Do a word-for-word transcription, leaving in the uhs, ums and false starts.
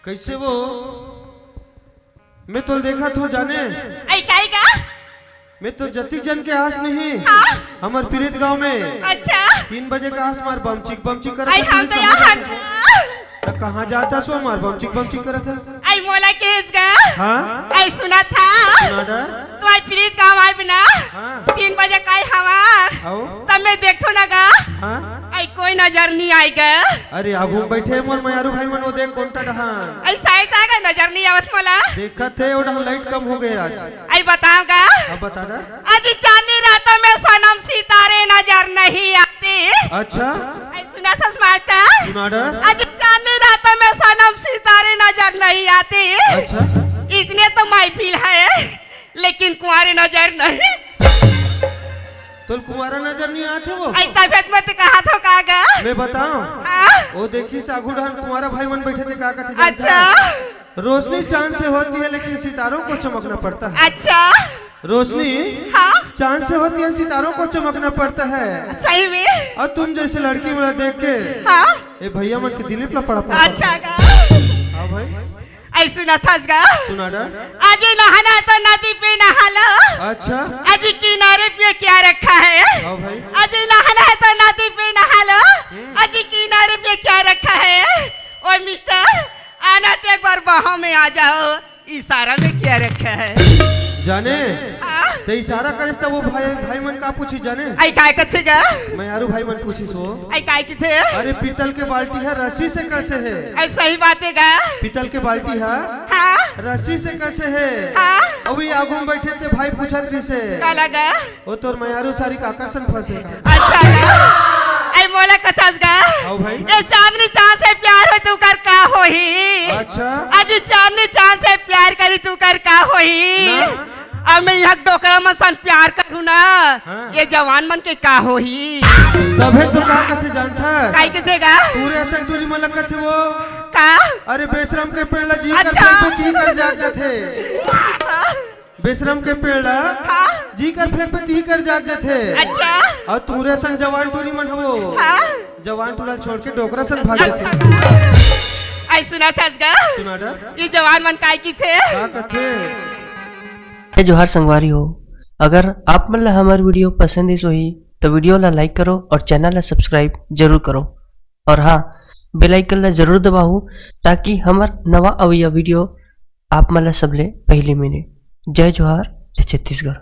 कइसे वो? मैं तोला देखत हों जाने। अई काई गा? मैं तो जतिक जन के आस नहीं। हाँ? हमर पीरित गांव में अच्छा। तीन बजे के आस मार बमचिक बमचिक करत अई हस, हम तो कहाँ यहाँ जात हस? त कहाँ जात हस वो मार बमचिक बमचिक करत हस? अई मोला केहेस गा? हाँ? अई सुनत हस? सुना डर। तुम्हर पीरित गांव आय बिना हाँ। तीन बजे काई हमार। आओ। तब मैं देखथों ना गा। हाँ। अई कोई नजर नहीं आय गा। अरे आगू में बैठे मोर मयारू भाई मन, वो देख कोंटा डहान। अई साइत आय गा, नजर नहीं आवत मोला। देखत हे, वो डहान लाइट कम हो गए आज। अई बताओ गा। अब बता डर। आज चांदनी रातों में सनम सितारे नजर नहीं आते। अच्छा। अई सुनत हस मास्टर। सुना डर। आज चांदनी रातों में सनम सितारे नजर नहीं आते। अच्छा। इतने तो महफिल है, लेकिन कुंवारे नजर नहीं। तोला कुंवारा नजर नहीं आत हे वो? अई तबियत मत कहा थो का गा? मैं बताओं? हाँ? वो देखिस आगू डहान कुंवारा भाई मन बैठे थे, का कथे जानत हस? अच्छा। रोशनी चांद से होती है, लेकिन सितारों को चमकना पड़ता है। अच्छा। रोशनी हाँ? चांद से होती है, सितारों को चमकना पड़ता है। सही में? और तुम जैसे लड़की वाला देख के हाँ? ये भैया मन के दिलीप ला पड़ा पड़ा। अच्छा गा। हाँ भाई। अई सुनत हस गा? सुना डर। आज नहाना है तो नदी पे नहा लो। अच्छा। आज किनारे पे क्या रखा है? हाँ भाई। आज नहाना है तो नदी पे नहा लो। आज किनारे पे क्या रखा है? ओ मिस्टर, आना तो एक बार बाहों में आ जाओ। इशारा में क्या रखा है? जाने? हाँ? ते इशारा करिस त वो भाई, भाई मन का पूछिस जाने? अई काय कथे गा? मयारू भाई मन पूछिस वो। अई काय कथे? अरे पीतल के बाल्टी ह, रस्सी से कसे हे। अई सही बात हे गा। पीतल के बाल्टी ह हाँ? रस्सी से कसे हे। हाँ? अभी आगू में बैठे ते भाई पूछत रहिसे। का लगा? ओ तोर मयारू सारी काकर सन फंसे का? अच्छा गा। अई मोला कथस गा। आओ भाई। ए चांदनी चांद से प्यार होही त ओकर का होही? अच्छा। अजी चांदनी चांद से प्यार करही त ओकर का होही? ना। अब मैं इहाँ डोकरा मन सन प्यार करहूँ ना, हाँ। ये जवान मन के का होही? तभे तो का कथे जानथस? काई कथे गा? टूरी असन टूरी मन ला कथे वो। का? अरे बेशरम के पेड़ ला जी कर अच्छा। पेड़ पे ती कर जाग जाथे। हाँ। बेशरम के पेड़ ला हाँ। जी कर फेंक पे ती कर जाग जाथे। अच्छा। अउ टूरी असन जवान टूरी मन हवो। हाँ। जवान टूरा छोड़ के डोकरा सन भाग जाथे। अई सुनत हस गा? सुना डर। ये जवान मन काय कथे? का कथे? जय जोहार संगवारी हो, अगर आप मन ला हमर video पसंद आइस होही तो video ला like करो और channel ला subscribe जरूर करो। और हाँ, bell icon ला जरूर दबाओ, ताकि हमर नवा अवइया video आप मन ला सबले पहिली मिले। जय जोहार, जय छत्तीसगढ़।